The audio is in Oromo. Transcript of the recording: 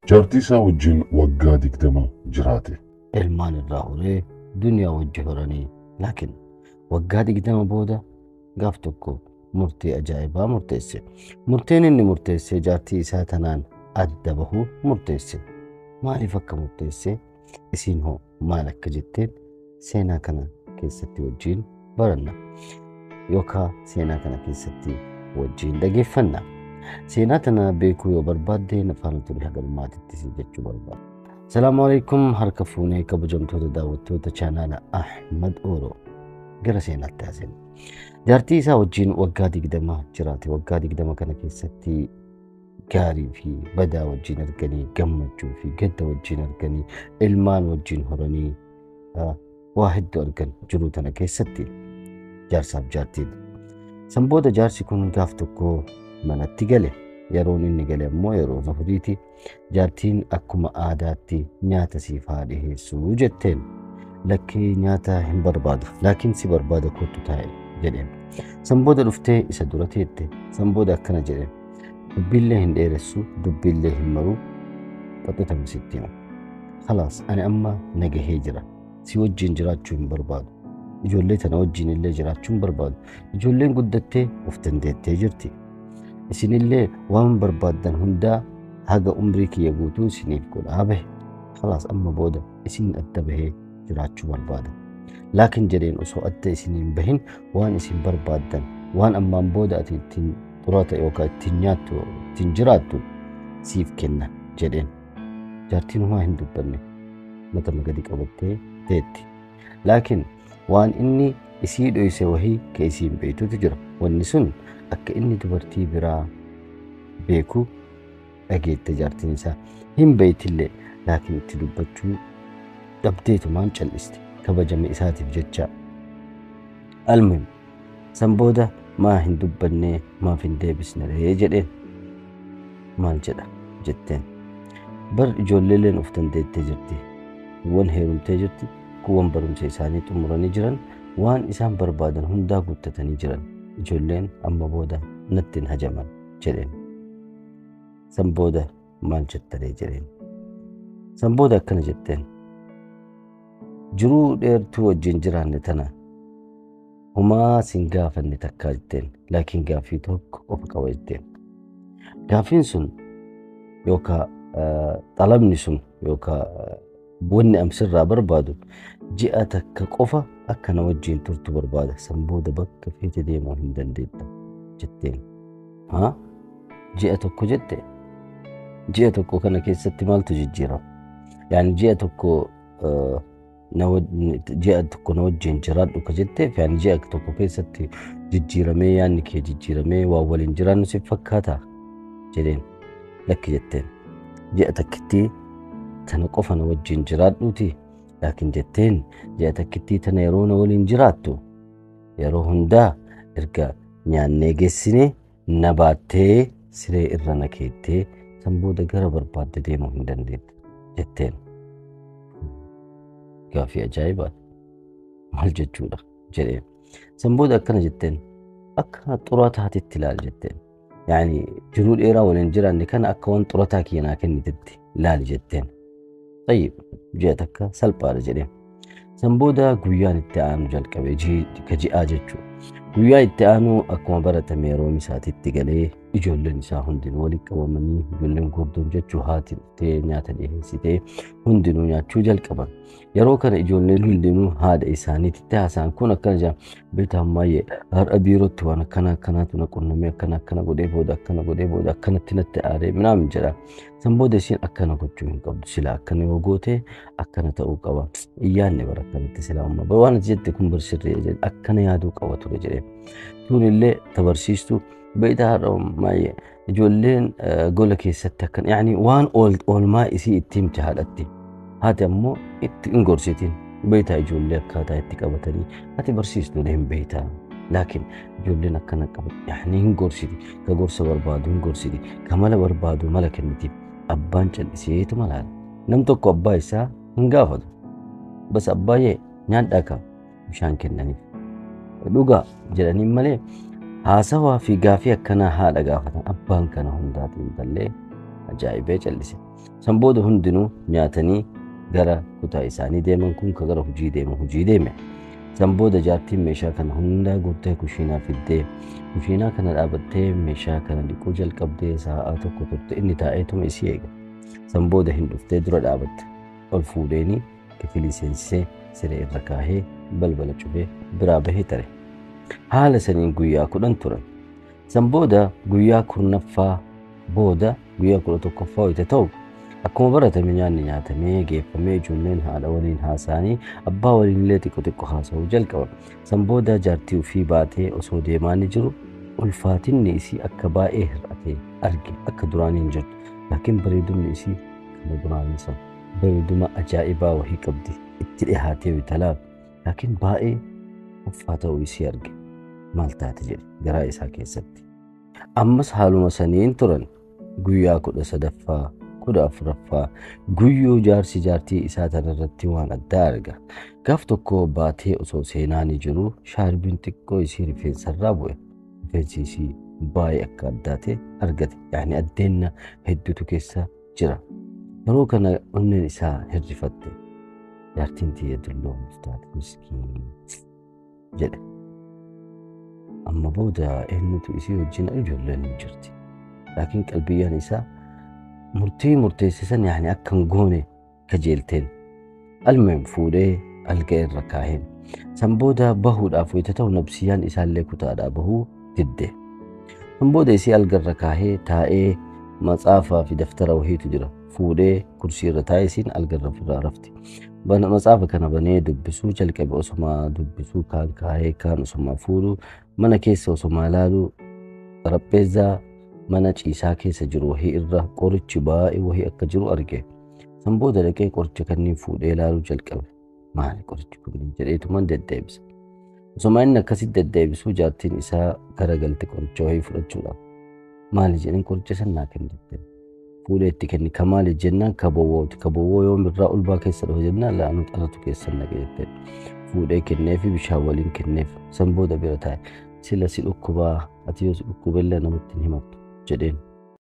Jaartii isaa wajjin waggaa 20 jiraate. Ilmaan irraa horee duniyaa wajji horanii, laakiin waggaa 20 booda gaaf tokko murtee ajaa'ibaa murteesse. Murteen inni murteesse jaartii isaa tanaan adda bahuu murteesse. Maaliif akka murteesse, isiin hoo maal akka jetteen seenaa kana keessatti wajjin baranna yookaan seenaa kana keessatti wajjin dhageeffanna. Seenaa tana beekuu yoo barbaadde afaan ture haga dhumaatitti si jechuu barbaada. Salaamu alaikum, harka fuunee kabajamtoota daawwattoota chaanaala Ahmad Ooroo, gara seenaatti haasofna. Jaartii isaa wajjin waggaa 20 jiraate. Waggaa 20 kana keessatti gaarii fi badaa wajjin arganii, gammachuu fi gadda wajjin arganii, ilmaan wajjin horanii, waa hedduu argan jiruu tana keessatti jaarsaaf jaartiin. San booda jaarsi kun gaaf tokko manatti gale. Yeroon inni gale ammoo yeroo zuhuriiti. Jaartiin akkuma aadaatti nyaata siif haa dhiheessuu jetteen. Lakkee, nyaata hin barbaadu, laakiin si barbaada, kottu taa'e jedheen. San booda dhuftee isa dura teette. San booda akkana jedheen: Dubbiillee hin dheeressu, dubbiillee hin maru, qaxxitama sitti hima. Khalaas, ani amma nagahee jira. Si wajjin jiraachuu hin barbaadu. Ijoollee tana wajjin illee jiraachuu hin barbaadu. Ijoolleen guddattee of dandeettee jirti. Isinillee waan barbaaddan hundaa haga umrii kiyya guutuu isiniif godhaa bahe. Khalaas, amma booda isin adda bahee jiraachuu barbaada. Laakiin jedheen, osoo adda isiniin bahin waan isin barbaaddan, waan ammaan booda ati ittiin xurata yookaan ittiin nyaattu, ittiin jiraattu siif kenna jedheen. Jaartiin homaa hin dubbanne, matama gadi qabattee teetti. Laakiin waan inni isii dhoyse wahii ka isiin beektutu jira. Wanni sun akka inni dubartii biraa beeku dhageette jaartiin isaa. Hin beektillee, laakiin itti dubbachuu dhabdeetumaan cal'iste kabajame isaatiif jecha. Almuhim, san booda maa hin dubbannee, maaf hin deebisne ree jedheen. Maal jedha jetteen. Bar ijoolleeleen of dandeettee jirti. Kuuwwan heerumtee jirti. Kuuwwan barumsa isaanii xumuranii jiran, waan isaan barbaadan hundaa guuttatanii jiran. Ijoolleen amma booda natti hin hajaman jedheen. San booda maal jettaree jedheen. San booda akkana jetteen: Jiruu dheertuu wajjin jiraanne tana homaa sin gaafanne takkaa jetteen, laakiin gaaffii tokko qofa qaba jetteen. Gaaffiin sun yookaan xalabni sun yookaan wanni amsirraa barbaadu ji'a takka qofa akka na wajjin turtu barbaada. San booda bakka feete deemuu hin dandeetta jetteen. Haa, ji'a tokko jette? Ji'a tokko kana keessatti maaltu jijjiirama? Yaani ji'a tokko na wajjin jiraadhu ka jetteef, yaani ji'a tokko keessatti jijjiiramee, yaanni kee jijjiiramee waan waliin jiraannu si fakkaata jedheen. Lakki jetteen. Ji'a takkittii tana qofa na wajjin jiraadhuuti. Laakiin jetteen, ji'a takkittii tana yeroo na waliin jiraattu yeroo hundaa erga nyaannee geessinee na baattee siree irra na keettee san booda gara barbaadde deemuu hin dandeettu jetteen. Gaaffii ajaa'ibaati. Maal jechuudha jedheen. San booda akkana jetteen: Akka xurataatitti ilaali jetteen. Yaani jiruu dheeraa waliin jiraanne kana akka waan xurataa kiyya naa kennitetti ilaali jetteen. Tayyib, ji'a takka salphaadha jedheen. San booda guyyaan itti aanu jalqabe, ka ji'aa jechuudha. Guyyaa itti aanu akkuma baratame yeroo isaatitti galee ijoolleen isaa hundinuu walitti qabamanii, ijoolleen gurguddoon jechuu, haati dhuftee nyaata dhiyeessitee hundinuu nyaachuu jalqaban. Yeroo kana ijoolleen hundinuu haadha isaaniitti haasa'an. Kun akkana jedha: Beektaa ammayyee, har'a biirootti waan akkana akkanaatu na qunnamee, akkana akkana godhee booda, akkana godhee booda, akkanatti natti aaree minaamin jedha. San booda isiin akkana gochuu hin qabdu, sila akkana yoo goote akkana ta'uu qaba. Iyyaanne bara akkanatti sila amma waan ati jette kun barsirree jedhe, akkana yaaduu qaba ture jedhee. Tuunillee tabarsiistu: Beektaa, har'a ammayyee ijoolleen gola keessatti akkana, yaani waan oolmaa isii itti himte haadhatti. Haati ammoo itti hin gorsitin. Beektaa, ijoollee akkaataa itti qabatanii ati barsiistuudha hin beektaa. Laakiin ijoolleen akkana qabu, yaani hin gorsiti. Ka gorsa barbaadu hin gorsiti. Ka mala barbaadu mala kenniti. Abbaan calliseetu malaala. Nam tokko abbaa isaa hin gaafatu. Bas, abbaayyee nyaadhaa ka bishaan kennaniif. Dhugaa jedhaniin malee haasawaa fi gaafii akkanaa haadha gaafatan. Abbaan kana hundaatiin ballee ajaa'ibee callise. San booda hundinuu nyaatanii gara kutaa isaanii deeman kun ka gara hojii deemu hojii deeme. San booda jaartiin meeshaa kana hundaa guurtee kushiinaa fiddee kushiinaa kana dhaabattee meeshaa kana dhiquu jalqabdee sa'aa tokko turte inni taa'eetuma isii eega. San booda hin dhuftee dura dhaabatte. Ol fuudheenii kifilii seensisee siree irra kaahee balbala cufee biraa bahee tare. Haala saniin guyyaa 10 turan. San booda guyyaa 10ffaa booda guyyaa 11ffaa wayita ta'u akkuma baratame nyaanni nyaatamee geeffamee ijoolleen haadha waliin haasa'anii abbaa waliin illee xiqqo xiqqo haasa'uu jalqaban. San booda jaartii ofii baatee osoo deemaa ni jiru ulfaatinni isii akka baay'ee hir'ate arge akka duraanii hin jirtu. Laakiin bareedumni isii kama duraanii sana bareeduma ajaa'ibaa wahii qabdi itti dhihaatee bitalaaf laakiin baay'ee ulfaa ta'uu isii arge. Maal taate jedhe garaa isaa keessatti. Ammas haaluma saniin turan guyyaa 13ffaa 14ffaa guyyuu jaarsi jaartii isaa tanarratti waan addaa arga. Gaaf tokko baatee osoo seenaa ni jiru shaarbiin xiqqoo isii rifeensarraa bu'e. Rifeensi isii baay'ee akka addaa ta'e argate. Yaani addeenna hedduutu keessa jira. Yeroo kana onneen isaa hirrifatte. Jaartiin tiyya dulloomtu taate miskiin jedhe. Amma booda eenyutu isii wajjin ijoolleen hin jirti. Laakiin qalbiyyaan isaa murtii murteessisan yaani akka hin goone kajeelteen. Almeen fuudhee alga irra kaaheen. San booda bahuudhaaf wayita ta'u nabsiyyaan isaallee kutaadhaa bahuu didde. San booda isii alga irra kaahee taa'ee matsaafaa fi daftara wahiitu jira. Fuudhee kursii irra taa'ee isiin alga irra ofirraa rafti. Matsaafa kana banee dubbisuu jalqabe osumaa dubbisuu kaan kaahee kaan osumaa fuudhuu mana keessa osumaa laaluu xarapheezzaa mana ciisaa keessa jiru wahii irra qorichi baay'ee wahii akka jiru arge. San booda dhaqee qoricha kanneen fuudhee laaluu jalqabe. Maali qorichi kunniin jedheetuman deddeebisa. Osuma inni akkasitti deddeebisuu jaartiin isaa garagalte qoricha wahii fudhachuudhaaf. Maali jedheen qoricha san naa kenni jetteen. Fuudhee itti kenni ka maali jennaan ka bowwooti. Ka bowwoo yoom irraa ulbaa keessa dhufe jennaan la'anuu xaratu keessa naqe jetteen. Fuudhee kenneefi bishaan waliin kenneef. San booda bira taa'e. Sila si dhukkubaa ati yoo si dhukkubellee namatti hin himattu jedheen.